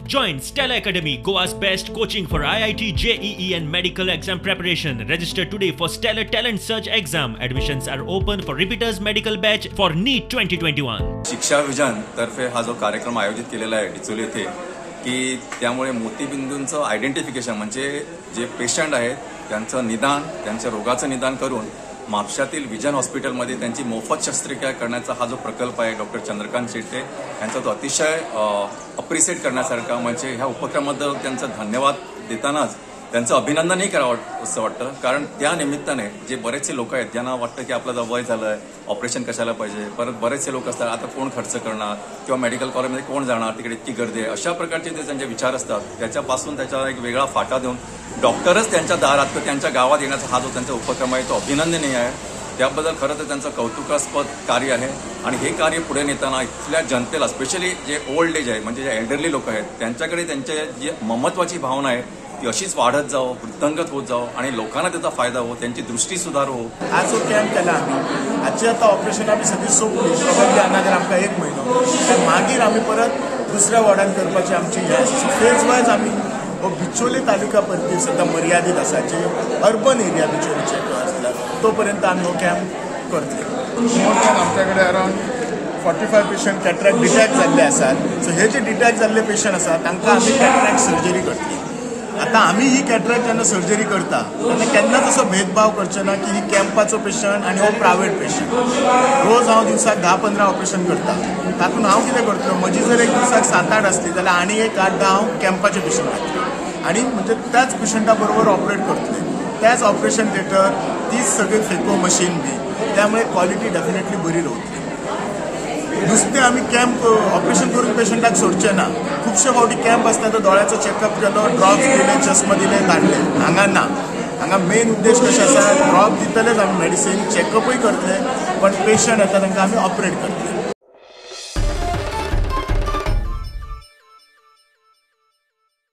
Join Stellar Academy, Goa's best coaching for IIT, JEE and medical exam preparation. Register today for Stellar Talent Search exam. Admissions are open for repeaters medical batch for NEET 2021. शिक्षा vision तर्फे हा जो कार्यक्रम आयोजित केलेला आहे डिचोली येथे, की त्यामुळे मोतीबिंदूंचं आयडेंटिफिकेशन म्हणजे जे पेशंट आहेत त्यांचं निदान, त्यांच्या रोगाचं निदान करून म्हापशातील विजन हॉस्पिटलमध्ये त्यांची मोफत शस्त्रक्रिया करण्याचा हा जो प्रकल्प आहे डॉक्टर चंद्रकांत शेट्टे यांचा, तो अतिशय अप्रिसिएट करण्यासारखा. म्हणजे ह्या उपक्रमाबद्दल त्यांचा धन्यवाद देतानाच त्यांचं अभिनंदनही करावं असं वाटतं, कारण त्या निमित्ताने जे बरेचसे लोक आहेत ज्यांना वाटतं की आपलं वय झालं आहे, ऑपरेशन कशाला पाहिजे, परत बरेचसे लोक असतात आता कोण खर्च करणार किंवा मेडिकल कॉलेजमध्ये कोण जाणार, तिकडे इतकी गर्दी आहे, अशा प्रकारचे जे त्यांचे विचार असतात त्याच्यापासून त्याचा एक वेगळा फाटा देऊन डॉक्टरच त्यांच्या दारात किंवा त्यांच्या गावात येण्याचा हा जो त्यांचा उपक्रम आहे तो अभिनंदनीय आहे. त्याबद्दल खरं तर त्यांचं कौतुकास्पद कार्य आहे. आणि हे कार्य पुढे नेताना इथल्या जनतेला, स्पेशली जे ओल्ड एज आहे म्हणजे जे एल्डरली लोक आहेत त्यांच्याकडे त्यांच्या जी ममत्वाची भावना आहे ती अशीच वाढत जावो, वृद्धंगत होत जावो आणि लोकांना त्याचा फायदा हो, त्यांची दृष्टी सुधार हो. आज जो कॅम्प केला आम्ही, आजची आता ऑपरेशन आमी सगळी सोंपली, प्रोबेबली अनादर आमकां एक म्हयनो, मागीर आमी परत दुसऱ्या वॉर्डान करपाची आमची हें आसा. फेज वायज आमी हो बिचोले तालुका परती सद्या मर्यादीत आसा, जे अर्बन एरिया बिचोलीचे आसला तो पर्यंत आमी हो कॅम्प करतले. मोर दॅन आमच्याकडे अरावंड 45 पेशंट कॅट्रॅक्ट डिटॅक्ट जाल्ले आसात. सो हे जे डिटॅक्ट जाल्ले पेशंट आसा तांकां आमी कॅट्रॅक्ट सर्जरी करतली. आता आमी ही कॅट्रॅक्ट जेन्ना सर्जरी करता तेन्ना केन्नाच असो भेदभाव करचे ना की ही कॅम्पाचो पेशंट आनी हो प्रायवेट पेशंट. रोज हांव दिवसाक 10-15 ऑपरेशन करता, तातूंत हांव कितें करतलो, म्हजी जर एक दिवसाक 7-8 आसली जाल्यार आनी एक 8-10 हांव कॅम्पाचे पेशंट घातले आनी म्हणजे त्याच पेशंटा बरोबर ऑपरेट करतले, त्याच ऑपरेशन थिएटर, तीच सगळी फेको मशीन बी, त्यामुळे क्वॉलिटी डेफिनेटली बरी रावतली. नुसतें आमी कॅम्प ऑपरेशन करून पेशंटाक सोडचे ना. खुबशे फावटी कॅम्प आसता तो दोळ्याचो चॅकअप केलो, ड्रॉप्स दिले, चश्मा दिले, धाडले. हांगा ना, हांगा मेन उद्देश कशें आसा, ड्रॉप दितलेच आमी, मेडिसीन चॅकअपूय करतले, पण पेशंट येता तांकां आमी ऑपरेट करतले.